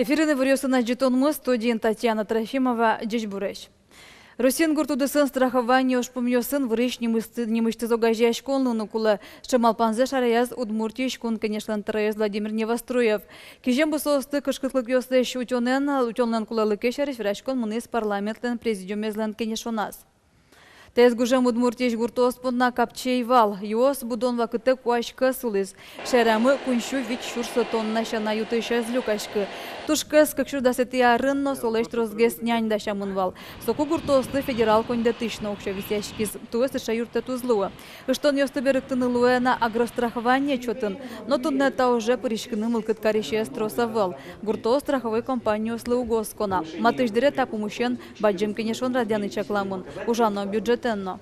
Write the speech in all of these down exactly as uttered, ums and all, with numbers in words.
Эфирын иворъёсын адӟытонмы, студиын Татьяна Трофимова. Ӟечбуресь! Россиын гурт удысын страхование ужпумъёсын вырись нимысьты-, нимысьтыз огазеяськон луыны кулэ. Сыӵе малпанзэ шараяз Удмуртиысь Кун Кенешлэн тӧроез Владимир Невоструев. Кизем бусыосты кышкытлыкъёслэсь утёнэн, утёнлэн кулэлыкез сярысь вераськон мынӥз парламентлэн президиумезлэн кенешоназ. Таяз гужем Удмуртиысь гуртоос понна капчи ӧй вал. Юос будон вакытэ куазь кӧс улӥз. Шаерамы куинь сю вить сюрс тонна сяна ю-тысь ӧз люкаськы. Туж кӧс кык сюрс дасэтӥ арын но солэсь тросгес нянь дасямын вал. Соку гуртоослы федерал коньдэтысь но уксё висъяськиз. Туэ сыӵе юрттэт уз луы. Ыштонъёсты берыктыны луэ на агрострахование чотын, но туннэ та уже пыриськыны мылкыд карисез трос ӧвӧл. Гуртоос страховой компаниослы уг осконо. Матысь дыре та пумысен бадӟым кенешон радъяны чакламын, ужано бюджетэн но.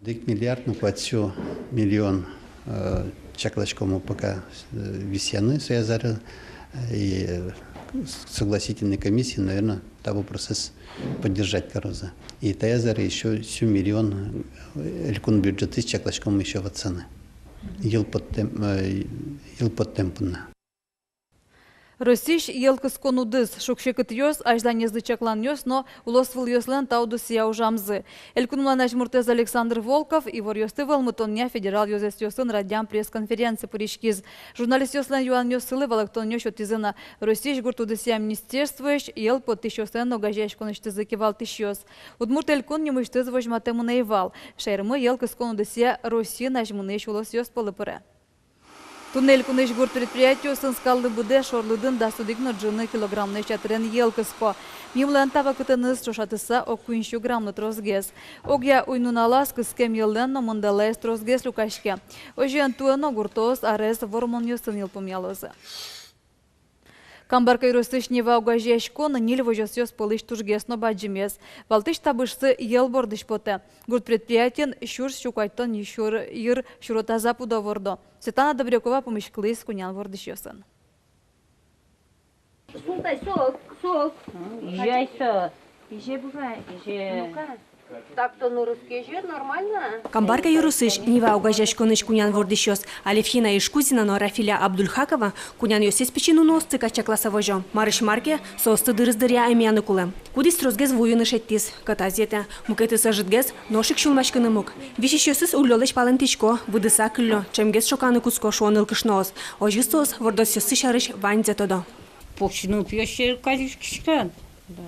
Одӥг миллиард но куать сю миллион, э, чакласьком пока, э, висъяны сое азьло, э, и, э, согласительной комиссия, наверное, та вопросэз поддержать кароз. И та азьло ещё сю миллион, э, элькун бюджетысь чакласьком ещё ватсаны. Йӧл поттэм, э, йӧл поттэм понна. Россиысь йӧл кыскон удыс, шуг-секытъёс, азьланезлы чакланъёс но улосвылъёслэн та удысъя ужамзы. Элькунмылэн азьмуртэз Александр Волков иворъёсты вӧлмытонъя федерал ёзэсъёсын радъям пресс-конференцие пыриськиз. Журналистъёслэн юанъёссылы валэктонъёс сётӥзы на Россиысь гурт удысъя министерствоысь йӧл поттӥсьёслэн огазеяськонысьтызы кивалтӥсьёс. Удмурт Элькун нимысьтыз возьматэмын ӧй вал. Шаермы йӧл кыскон удысъя Россиын азьмынӥсь улосъёс пӧлы пыре. Туннэ элькунысь гурт предприятиосын скаллы быдэ шорлыдын дас одӥг но ӝыны килограммлэсь ятырен йӧл кыско. Мималэн та вакытэныз ӵошатыса ог куинь сю граммлы тросгес. Огъя уй-нуналаз кыскем йӧллэн но мындалаез тросгес люкаське. Озьыен, туэ но гуртоос арез вормонъёсын йылпумъялозы. Камбарка ёросысь «Нева» огазеяськон ньыль возёсъёс пӧлысь тужгес но бадӟымез. Валтӥсь табышсы йӧл бордысь потэ. Гурт предприятиын сюрс сю куатьтон йыр сюро таза пудо вордо. Светлана Добрякова пумиськылӥз кунян вордӥсьёсын. Султай, сок, сок. Изяй со. Иже бывай. Иже. Ну-ка. Так-то нырысь кеже, нормально. Камбарка ёросысь «Нева» огазеяськонысь кунян вордӥсьёс Алевтина Ишкузина но Рафиля Абдульхакова кунянъёссэс пичи нуныосты кадь чакласа возё. Марысь мар ке, соосты дырыз дыръя эмъяны кулэ. Кудӥз тросгес вуыны шедьтӥз, кӧтаз йӧтэ, мукетыз ӧжытгес, нош ик сюлмаськыны муг. Висисьёсыз уллёлэсь палэнтӥсько, выдыса кыллё, ӵемгес шоканы кутско, шуо нылкышноос. Озьы соос вордосъёссы сярысь ваньзэ тодо. Покчи нылпиос сьӧр кадь учкисько. Да.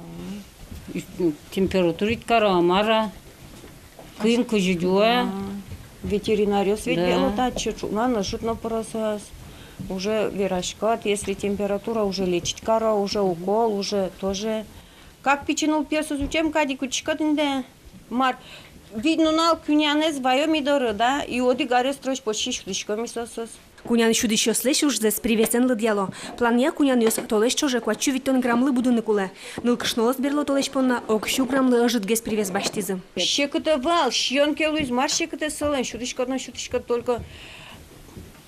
И, м, температура ик каро-а, мар-а, кыӵе, кызьы юа. А, ветеринаръёс ведь, да, вело татчы, ӵукна но, ӝыт но пыро соос. Уже вераськод, если температура, уже лечить каро, уже укол, уже тоже. Как пичи нылпиосыз утем кадь ик утиськод инде. Мар, вить нунал кунянэз ваё ми доры, да, и одӥг арес трос почти сюдӥськом ми соосыз. Кунян сюдӥсьёслэсь ужзэс привесэн лыдъяло. Планъя кунянъёс толэзь ӵоже куать сю витьтон граммлы будыны кулэ. Нылкышноос берло толэзь понна ог сю граммлы ӧжытгес привес басьтӥзы. Секыт ӧвӧл, сиён ке луиз, мар секытэз солэн, сюдӥськод но сюдӥськод, только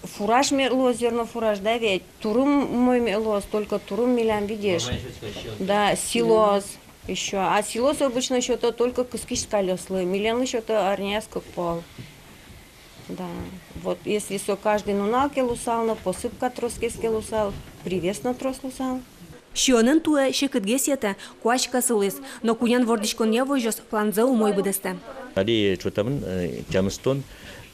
фураж мед луоз, зернофураж, да ведь, турым умой мед луоз, только турым милям, видишь. Да, силос ещё. А силос обычно сёто только кыскись скалъёслы, милемлы сёто арняяз кык пол. Да, вот если со каждый нунал ке луысал но, посыпка тросгес ке луысал, привес но трос луысал. Сиёнэн туэ секытгес йӧтэ, куазь кӧс улӥз, но кунян вордӥськонъя возёс планзэ умой быдэстэ. Али ӵотамын, э, тямыстон,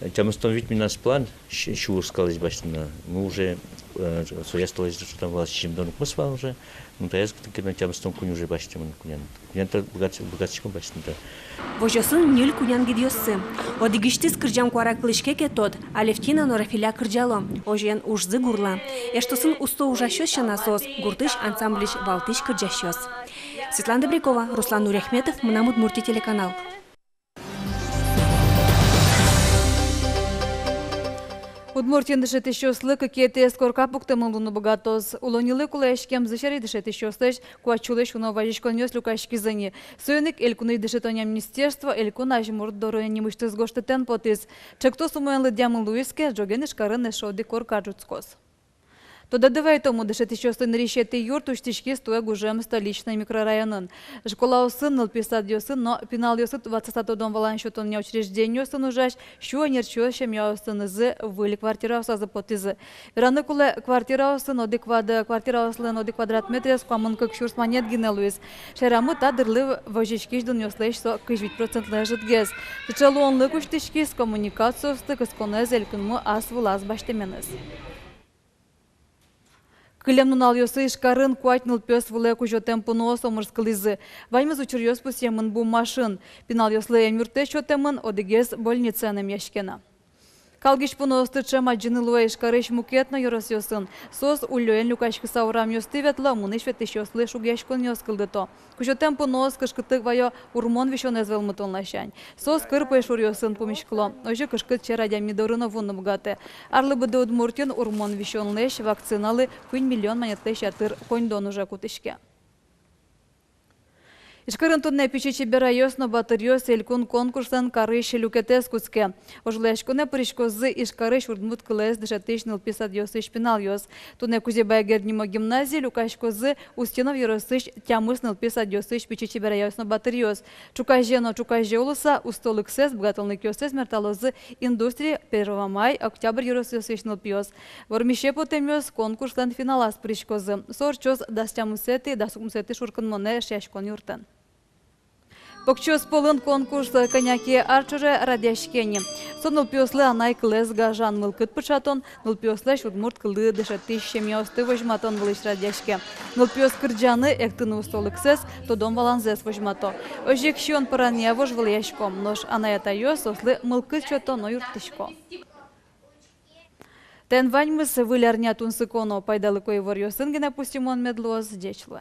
э, тямыстон вить мынам план, сю-, сюрс скалэсь басьтыны. Ну, уже, э, сояз толэзь ӵотам вал сизьымдон укмыс вал уже. Ну, таяз кытын ке но тямыстон куинь уже басьтэмын кунян. Кунян та быгат-, быгатӥськом басьтыны та. Возёсын ньыль кунян гидъёссы. Одӥгысьтыз кырӟан куара кылӥське ке, тод, Алевтина но Рафиля кырӟало. Озьыен, ужзы гурла. Эштосын усто ужасьёс сяна соос гуртысь ансамбльысь валтӥсь кырӟасьёс. Светлана Добрякова, Руслан Нуриахметов, «Мынам Удмуртие» телеканал. Удмуртиын дышетӥсьёслы кыкетӥез корка пуктэмын луыны быгатоз. Улоннилы кулэяськемзы сярысь дышетӥсьёслэсь куать сюлэсь уно вазиськонъёс люкаськизы ни. Соин ик Элькунысь дышетонъя министерство Элькун азьмурт доры нимысьтыз гожтэтэн потӥз. Ӵектос умоен лыдъямын луиз ке, ӝоген Ижкарын эшшо одӥг корка ӝутскоз. Тодады вайытом, дышетӥсьёслэн нырысетӥ юрт усьтӥськиз туэ гужем Столичной микрорайонын. Школаосын, нылпи садъёсын но пиналъёсты ватсаса тодон-валан сётонъя учреждениосын ужась сю ӧнерчиос семьяосынызы выль квартираосазы потӥзы. Вераны кулэ, квартираосын одӥг квад-, квартираослэн одӥг квадрат метрез куамын кык сюрс манет гинэ луиз. Шаерамы та дырлы возиськись дунъёслэсь со кызь вить процентлы ӧжытгес. Сыӵе луонлык усьтӥськиз коммуникациосты кысконэз элькунмы ас вылаз басьтэменыз. Кылем нуналъёсы Ижкарын куать нылпиос вылэ кузётэм пуныос омырскылӥзы. Ваньмыз учыръёс пусъемын Буммашын. Пиналъёслы эмъюрттэт сётэмын, одӥгез больницаын эмъяське на. Калгись пуныосты ӵем адӟыны луэ Ижкарысь мукет но ёросъёсын. Соос уллёен люкаськыса урамъёстӥ ветло, мынӥсь-ветлӥсьёслы шугъяськонъёс кылдыто. Кузётэм пуныос кышкытлык ваё урмон висёнэз вӧлмытон ласянь. Соос кыр пӧйшуръёсын пумиськыло. Озьы кышкыт сьӧр адями доры но вуыны быгатэ. Арлы быдэ Удмуртиын урмон висёнлэсь вакциналы куинь миллион манетлэсь ятыр коньдон уже кутӥське. Ижкарын туннэ «Пичи чеберайёс но батыръёс» элькун конкурслэн карысь люкетэз кутске. Вожвылъяськонэ пыриськозы Ижкарысь удмурт кылэз дышетӥсь нылпи садъёсысь пиналъёс. Туннэ Кузебай Герд нимо гимназие люкаськозы Устинов ёросысь тямыс нылпи садъёсысь пичи чеберайёс но батыръёс. Ӵуказе но ӵуказе улыса устолыксэс, быгатонлыкъёссэс мерталозы Индустрия, Первомай, Октябрь ёросъёсысь нылпиос. Вормисе потэмъёс конкурслэн финалаз пыриськозы. Со ортчоз дас тямысэтӥ, дас укмысэтӥ шуркынмонэ Эшъяськон юртын. Покчиос пӧлын конкурс кӧня ке ар ӵоже радъяське ни. Со нылпиослы анай кылэз гажан мылкыд пыӵатон, нылпиослэсь удмурт кыллы дышетӥсь семьяосты возьматон вылысь радъяське. Нылпиос кырӟаны, эктыны устолыксэс, тодон-валанзэс возьмато. Озьы ик сиён пӧранъя вожвылъясько, нош анай-атайёс соослы мылкыд сёто но юрттӥсько. Тӥни ваньмыз. Выль арня тунсыко но пайдалыко иворъёсын гинэ пусйымон мед луоз. Ӟеч луэ.